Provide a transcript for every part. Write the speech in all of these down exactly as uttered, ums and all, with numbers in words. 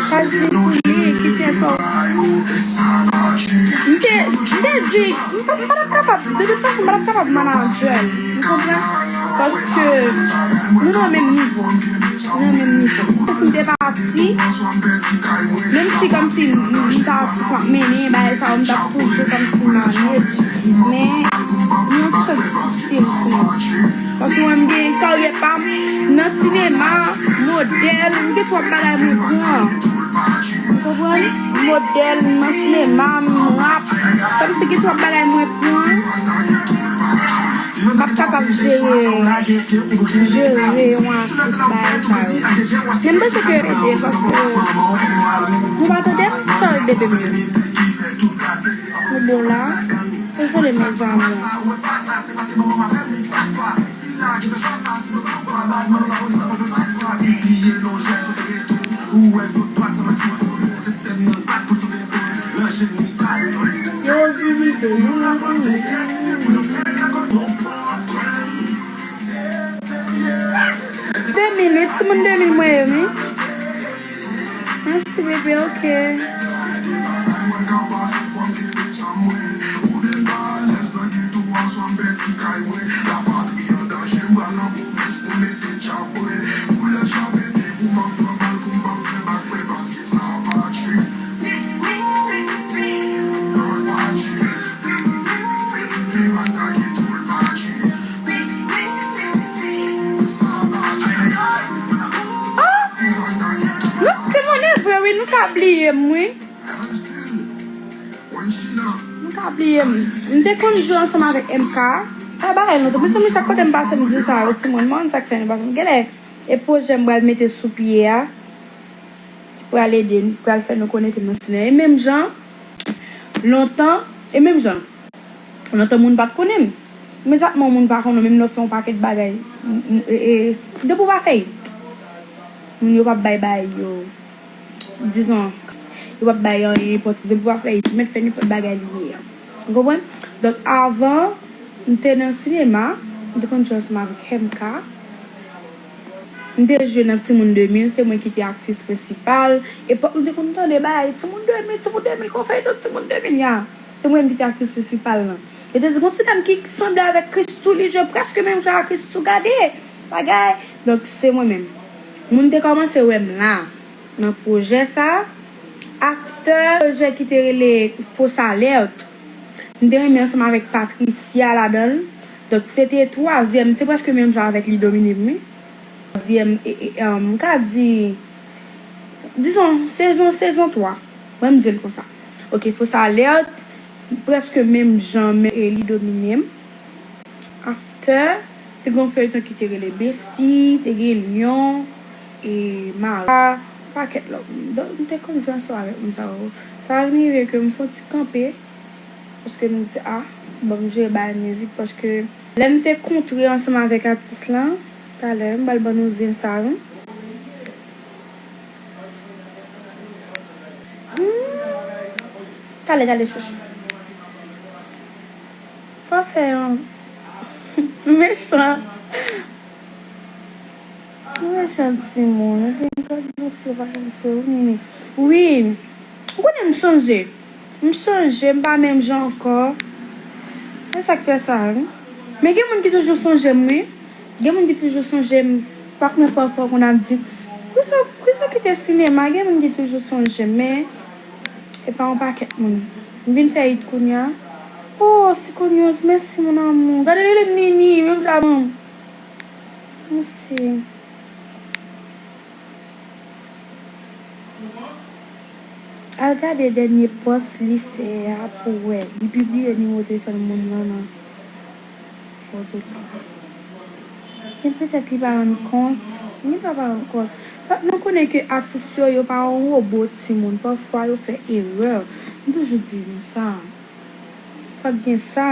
Sa di pou li kite fò. M te, m te di, m pa, m pa t ap kapab, de tout fason, m pa t ap kapab manadjè l. Ou konprann? Paske nou nan menm nivo. Nou nan menm nivo. Si m te pati, menm si kòmsi m, m ta atis m ap mennen, bagay sa yo, m t ap toujou kòmsi manadjè. Men, li yon ti jan difisil, timoun. Paske mwen, m gen karyè pa m nan sinema, modèl, m gen twòp bagay mwen pran. Ou konprann? Modèl nan sinema, m rap. Kòmsi gen twòp bagay mwen pran. M p ap kapab jere, jere yon atis bagay sa yo. Men m panse ke ede paske nou pa tande m sòl depi m nou bon la. Dezole, mezanmi. Yo divize nou. De mil, wi, timoun de mil mwen ye, wi. Mèsi, bebe, ok. Ah! Nou timoun vre, wi, nou ka bliye m, wi. Nou ka bliye m. M te konn jwe ansanm avèk M K. Pa bagay lontan. Mezanmi, chak kote m pase, m di sa, yo, timoun, m pa konn sa k fè nou pa konn. Genlè, e pwojè m pral mete sou pye a, ki pral ede n, pral fè nou konekte nan sinema. E menm jan, lontan, e menm jan, lontan moun pa t konnen m. Imedyatman, moun pa konnen w, menm lè w fè yon pakèt bagay, m, m, e, e, depi w pa fè it, moun yo p ap bay bagay yo, dizon, yo p ap bay anyen enpòtans. Depi w pa fè it, ou mèt fè nenpòt bagay li ye a. Ou konprann? Donk, avan, m te nan sinema, m te konn jwe ansanm avèk M K. M te jwe nan Timoun de mil, se mwen ki te aktris prensipal. Epòk nou te konn tande bagay, Timoun de mil, Timoun de mil, gon feyton Timoun de mil, ya. Se mwen menm ki te aktris prensipal lan. Yo te di, gon ti dam ki, ki sanble avèk Christoo, li jwe prèske menm jan a Christoo, gade bagay. Donk, se mwen menm. Moun te kòmanse wè m la, nan pwojè sa. After, pwojè ki te rele Fausse Alerte. M te renmen ansanm avèk Patricia ladan l. Donk, se te twazyèm, se prèske menm jan avèk Li Domine m, wi. Twazyèm, e, e, um, m ka di, dizon, sezon, sezon twa. Mwen, m di l konsa. Ok, Fausse Alerte, prèske menm jan, men, e, Li Domine m. After, te gen yon feyton ki te rele Bestie, te gen Lion, e, Mara, pakèt lòt moun. Donk, m te konn jwe ansanm avèk moun sa yo. Sa rive ke m fè yon ti kanpe, paske m di, a, ban m jere bagay mizik, paske lè m te kontre ansanm avèk atis lan, talè, m pral ban nou zen sa, wi. Hmm. Talè, talè, chouchou. Sa fè yon mechan. Mechan timoun. Epi m konn mesye pa konn se ou, Nini. Wi. Ou konnen m chanje. M chanje, m pa menm jan ankò. Se sa k fè sa, wi. Men gen moun ki toujou sonje m, wi. Gen moun ki toujou sonje m. Pa konnen pafwa konn ap di, "Poukisa, poukisa w kite sinema?" Gen moun ki toujou sonje m, men e pa yon pakèt moun. M vin fè it kounye a. Oh, Sikonyoz, mèsi, mon amour. Gade, li rele m Nini, menm jan avè m. Mèsi. Al gade dènye pòs li fè a pou w wè. Li pibliye nimewo telefòn moun nan nan foto sa. Gen petèt li pa rann kont. Li pa pa rann kont. Fòk nou konnen ke atis yo, yo pa yon wobo, timoun. Pafwa, yo fè erè. M toujou di nou sa. Fòk gen sa.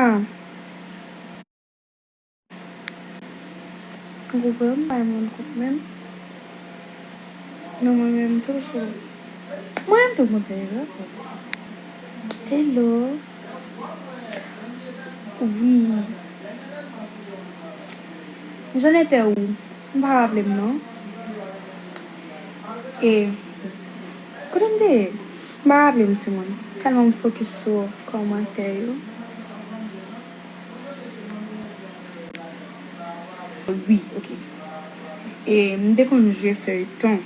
Ou konprann, m pa renmen moun kont menm. Non, mwen menm toujou. Mwen menm tou mwen fè erè. Hello. Wi. Jan etè ou? M pa raple m non. E kote m te ye? M pa raple m, timoun. Tèlman m fokis sou kòmantè yo. Wi, ok. E m te konn jwe feyton.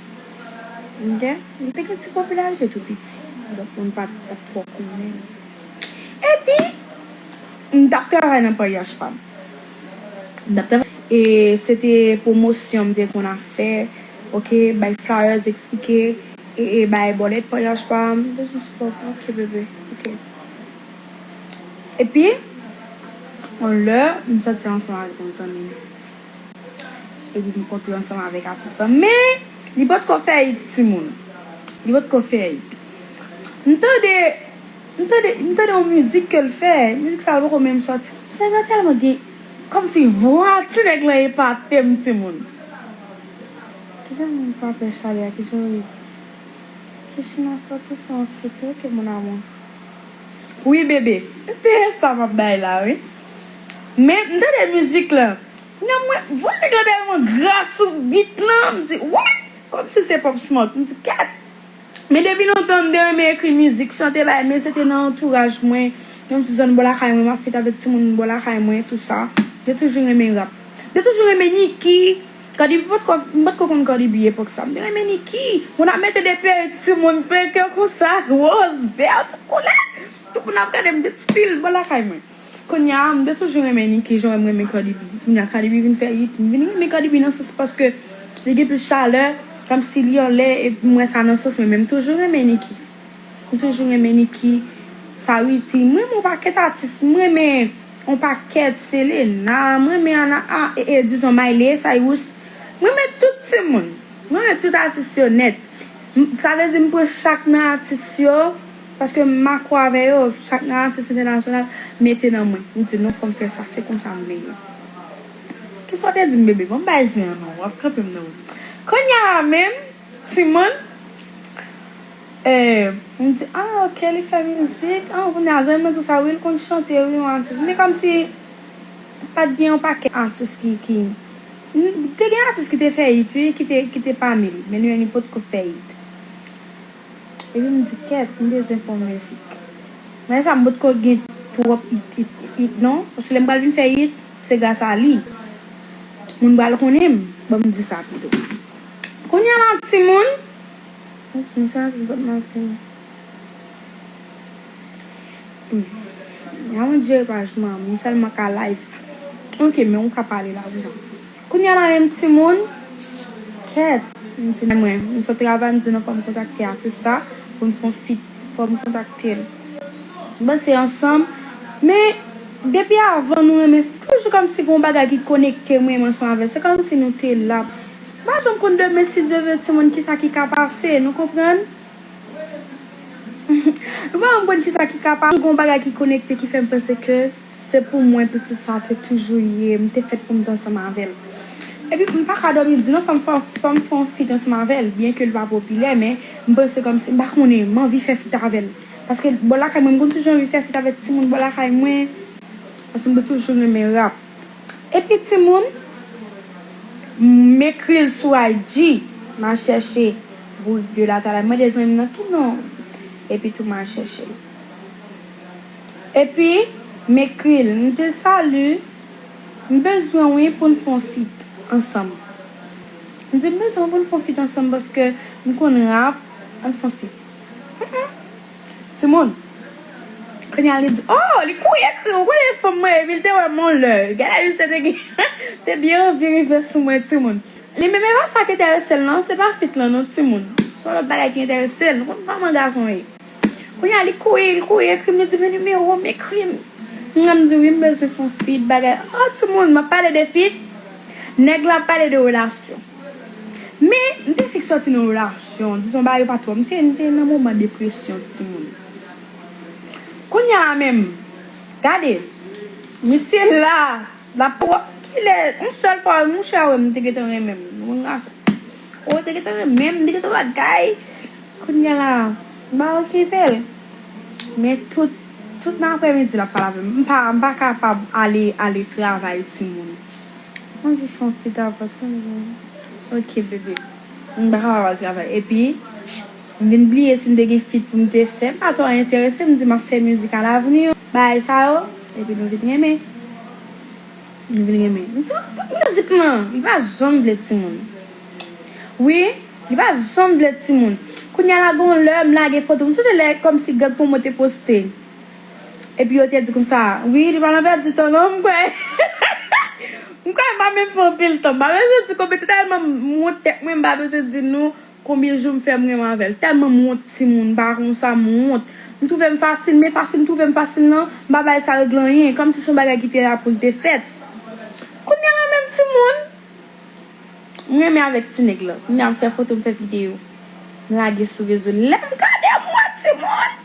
Ok? M te gen ti popilarite tou piti. Donk, moun pa t, pa t twò konnen m. Epi, m t ap travay nan paryaj pa m. M t ap travay. E se te pwomosyon m te konn ap fè. Ok, bay flyers, eksplike, e, e bay bòlèt paryaj pa m. Bezwen sipò. Ok, bebe. Ok. Epi, yon lè, m sòti ansanm avèk yon zanmi m. Epi m kontre ansanm avèk atis lan. Men, li potko fè it, timoun. Li potko fè it. M tande, m tande, m tande yon mizik ke l fè. Mizik sa a poko menm sòti. Ti nèg lan tèlman gen, kòmsi vwa ti nèg lan epate m, timoun. Kijan moun pa pè chalè a, kijan w ye? Kechina fòk ou fè yon fik, ok, mon amour. Wi, bebe. Se sa m ap bay la, wi. Men, m tande mizik lan. Nan mwen, vwa nèg lan tèlman gra sou beat lan, m di, wè, kòmsi se Pop Smoke. M di, kèt. Men depi lontan, m te renmen ekri mizik, chante, bay, men se te nan antouraj mwen, yon ti zòn bò lakay mwen, m ap fèt avèk timoun bò lakay mwen, tou sa. M te toujou renmen rap. M te toujou renmen Nicki, Cardi B, m potko, m potko konn Cardi B epòk sa. M te renmen Nicki. Moun ap mete de perik timoun, perik yo konsa, wòz, vè, tout koulè. Tout moun ap gade m, tout stil bò lakay mwen. Kounye a, m te toujou renmen Nicki, jan m renmen Cardi B. Kounye a, Cardi B vin fè hit. M vin renmen Cardi B nan sans paske li gen plis chalè, kòmsi li anlè, epi m wè sa nan sans mwen, men m toujou renmen Nicki. M toujou renmen Nicki, Saweetie. M renmen yon pakèt atis. M renmen yon pakèt Selena. M renmen Ana, a, e, e, dizon Miley Cyrus. M renmen tout timoun. M renmen tout atis yo nèt. M, sa vle di m pran chak nan atis yo, paske m makwè avè yo, chak nan atis entènasyonal, mete nan mwen. M di non, fò m fè sa, se konsa m vle ye. Kisa w te di m, bebe? Bon, m bay zen an non, w ap kanpe m nan wout. Kounye a menm, timoun, e, m di, ah, ok, li fè mizik. Ah, kounye a, zanmi mwen di sa, wi, l konn chante, wi, yon atis. Men kòmsi, pa t gen yon pakèt atis ki, ki, m, te gen atis ki te fè hit, wi, ki te, ki te pami l, men li menm li potko fè hit. Epi m di, kèt, m bezwen fè yon mizik. Men sa, m potko gen twòp hit, hit, hit, non. Paske lè m pral vin fè hit, se gras a li. Moun pral konnen m. Ban m di sa pito. Kounye a la, timoun. Mesaj, bon, m ap fini. Hmm. Avan m jere paj mwen, m sèlman ka live. Ok, men ou ka pale la, konsa. Kounye a la menm, timoun. Kèt. M di, mwen, m sot travay, m di, non, fò m kontakte atis sa, pou m fè yon feat, fò m kontakte l. M panse ansanm, men, depi avan, nou renmen, se toujou kòmsi gen yon bagay ki konekte mwen, mwen ansanm avè l. Se kòmsi nou te la. M pa janm konn demen, si Dye vle, timoun, kisa ki ka pase, nou konprann? Nou pa konprann kisa ki ka pase. Gon bagay ki konekte ki fè m panse ke se pou mwen pitit sa te toujou ye. M te fèt pou m te ansanm avè l. Epi m pa ka dòmi, m di non, fò m fè, fò m fè yon feat ansanm avè l. Byenke l pa popilè, men m panse kòmsi, m pa konnen, m anvi fè feat avè l. Paske bò lakay mwen, m konn toujou anvi fè feat avèk timoun bò lakay mwen. Paske m te toujou renmen rap. Epi timoun, m ekri l sou I G, m al chèche Bourik de la Talay. M mande zanmi m nan ki non. Epi tou m al chèche l. Epi, m ekri l, m di, salut, m bezwen w wi pou n fè yon feat ansanm. M di, m bezwen w pou n fè yon feat ansanm paske m konn rap, ann fè yon feat. Mm, mm. Timoun. Kounye a li di, oh, li kouri ekri, ou konnen fanm mwen, epi l te wè m yon lè. Gade misye te gen, te byen anvi rive sou mwen, timoun. Li menm e pa sa ki enterese l non, se pa feat lan non, timoun. Se yon lòt bagay ki enterese l. Nou konn kòman gason ye. Kounye a li kouri, li kouri ekri m, li di, men nimewo m, ekri m. Mwen, m di, wi, m bezwen fè yon feat, bagay. Oh, timoun, m ap pale de feat. Nèg la ap pale de relasyon. Men, m te fèk sòti nan relasyon, dizon bagay yo pa twò. M te, m te nan moman depresyon, timoun. Kounye a menm, gade, misye la, l ap pran, kilè, yon sèl fwa, monchè, wè, m te gentan renmen m. Yon gason. Ou te gentan renmen m, m te gentan bagay. Kounye a la, m pa okipe l. Men tout, tout nan aprèmidi, l ap pale avè m. M pa, m pa kapab ale, ale travay, timoun. Mwen anvi fè yon feat avè w, timoun. Ok, bebe. M pa kapab al travay. Epi, m vin bliye si m te gen feat pou m te fè. M pa twò enterese, m di m ap fè mizik alavni. Bagay sa yo, epi nou vin renmen. Nou vin renmen. M di, "Mizik lan, li pa janm vle timoun." Wi, li pa janm vle timoun. Kounye a la, gon lè m lage foto. M sonje lè kòmsi Gang Promo te poste. Epi yo te di konsa, "Wi, li pa nan pèdi tan non, m kwè." M kwè m pa menm fè anpil tan. M pa bezwen di konbyen, tèlman m wont tèt mwen, m pa bezwen di nou konbyen jou m fè m renmen avè l. Tèlman m wont timoun, m pa konn sa m wont. M twouve m fasil, men fasil m twouve m fasil lan, m pa bay sa regle anyen. Kòmsi se yon bagay ki te la pou l te fèt. Kounye a la menm timoun, m renmen avèk ti nèg la. Kounye a m fè foto, m fè videyo. M lage sou rezo. Lè m gade m wè timoun.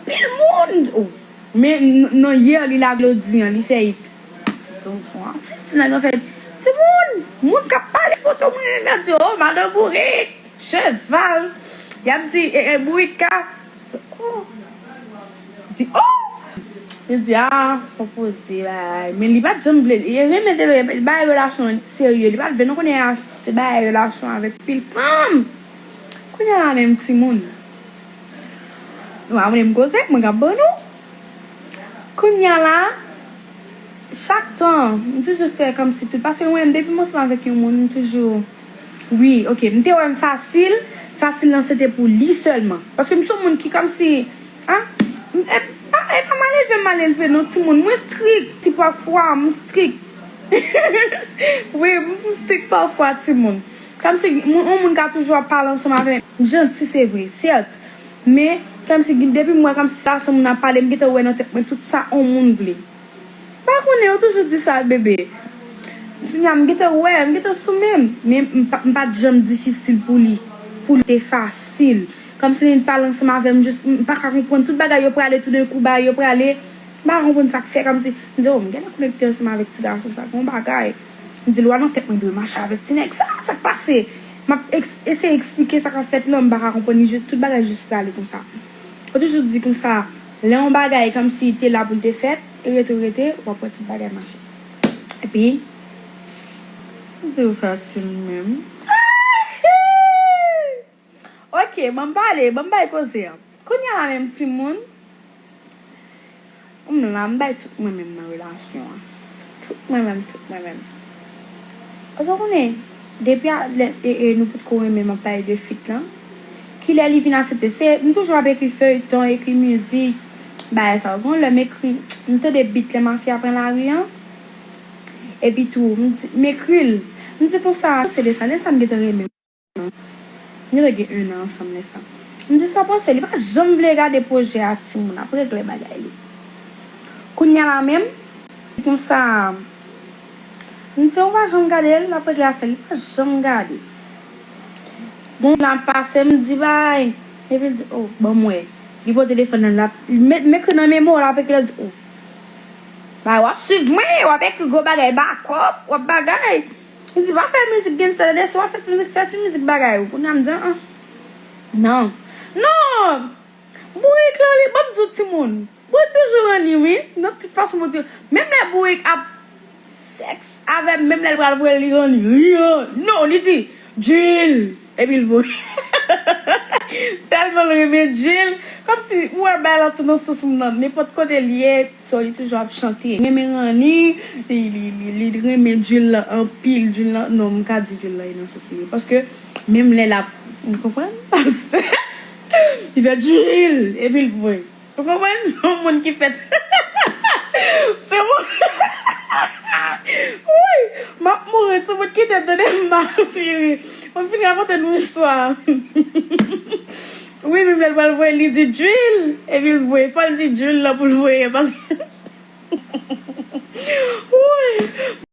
Pil moun. Oh. Men n- nan yè li lage lodi an, li fè it. Donk, fò atis, ti nèg la fè it. Timoun, moun k ap pale foto mwen, y ap di, "Oh, madan Bourik, cheval." Y ap di, "E, e, Bourik ka." Oh. Di, "Oh!" Yo di, "Ah, fò poze, bay." Men li pa t janm vle. Li renmen te vle bay relasyon serye. Li pa t vle, nou konnen a, se bay relasyon avèk pil fanm. Kounye a la menm timoun. Nou pa konnen m koze, mwen k ap ban nou. Kounye a la, chak tan, m toujou fè kòmsi tout. Paske mwen, depi m ansanm avèk yon moun, m toujou. Wi, ok. M te wè m fasil. Fasil lan, se te pou li sèlman. Paske m se yon moun ki kòmsi. Ah, m- e pa, e pa malelve, malelve, non, timoun. Mwen strik, ti pafwa, m strik. Wi, m strik pafwa, timoun. Kòmsi moun- yon moun ka toujou ap pale ansanm avè m. M janti, se vre, sèt. Men, kòmsi depi m wè kòmsi sa, se moun ap pale, m gentan wè nan tèt mwen tout sa yon moun vle. M pa konnen, yo toujou di sa, bebe. Kounye a, m gentan wè, m gentan sou men m. Men m pa, m pa t janm difisil pou li. Pou li te fasil. Kòmsi li pale ansanm avè m, jis, m pa ka konprann. Tout bagay yo prale toudenkou, bagay yo prale. M pa ka konprann sa k fè, kòmsi, m di, "Oh, m gentan konekte ansanm avèk ti gason sa, gon bagay." M di, "Lwa nan tèt mwen dwe mache avèk ti nèg sa, sa k pase?" M ap eks- eseye eksplike sa k ap fèt lan, m pa ka konprann, li jis, tout bagay jis prale konsa. Yo toujou di konsa, lè yon bagay kòmsi te la pou l te fèt, e rete, rete, w ap wè tout bagay mache. Epi, m di w fasil menm. Ok, ban m pale, ban m bay koze an. Kounye a la menm timoun, m la, m bay tout mwen menm nan relasyon an. Tout mwen menm, tout mwen menm. Paske w konnen, depi a, lè, e, e, nou potko renmen, m ap pale de feat lan. Kilè li vin aksepte? Se, m toujou ap ekri feyton, ekri mizik, bagay sa yo. Gon lè m ekri, m tande beat lè mafya pran lari an. Epi tou, m di, m ekri l. M di konsa, se de sa, lè sa m gentan renmen. Nou te gen en an ansanm lè sa. M di sa panse, li pa janm vle gade pwojè a timoun, ap regle bagay li. Kounye a la menm, li konsa, m di, "Ou pa janm gade l, l ap regle afè l, li pa janm gade." Bon, l ap pase, m di, "Bay." Epi l di, "Oh, ban m wè." Li pran telefòn nan, l ap, m ekri nan memwa, l ap ekri, l ap di, "Oh. Bay, w ap swiv mwen, w ap ekri gwo bagay, bakòp, w ap bagay." M di, "Pa fè mizik gangsta, tande, si w ap fè ti mizik, fè ti mizik bagay ou." Kounye a m di, "Ah, ah. Non. Non! Bourik lan, li, ban m di w timoun. Bourik toujou ranni, wi. Nan tout fason, Bourik toujou. Menm lè Bourik ap sèks avè m, menm lè l pral voye, li ranni. Ri an. Non, li di, 'Jil.'" Epi l voye. Tèlman l renmen Jil. Kòmsi, ou wè, bay la tou nan sans moun nan. Nenpòt kote l ye, so, li toujou ap chante. Renmen ranni, li, li, li, li renmen Jil lan anpil. Jil lan, non, m ka di Jil lan e nan sans li ye. Paske, menm lè l ap, ou konprann? Li fè Jil, epi l voye. Ou konprann? Se yon moun ki fèt. Se moun. Wi, m ap mouri. Ti moun kite m tande m ap ri. Mwen fin rakonte nou istwa. Wi, menm lè l pral voye, li di Jil. Epi l voye. Fò l di Jil lan pou l voye. Paske. Wi.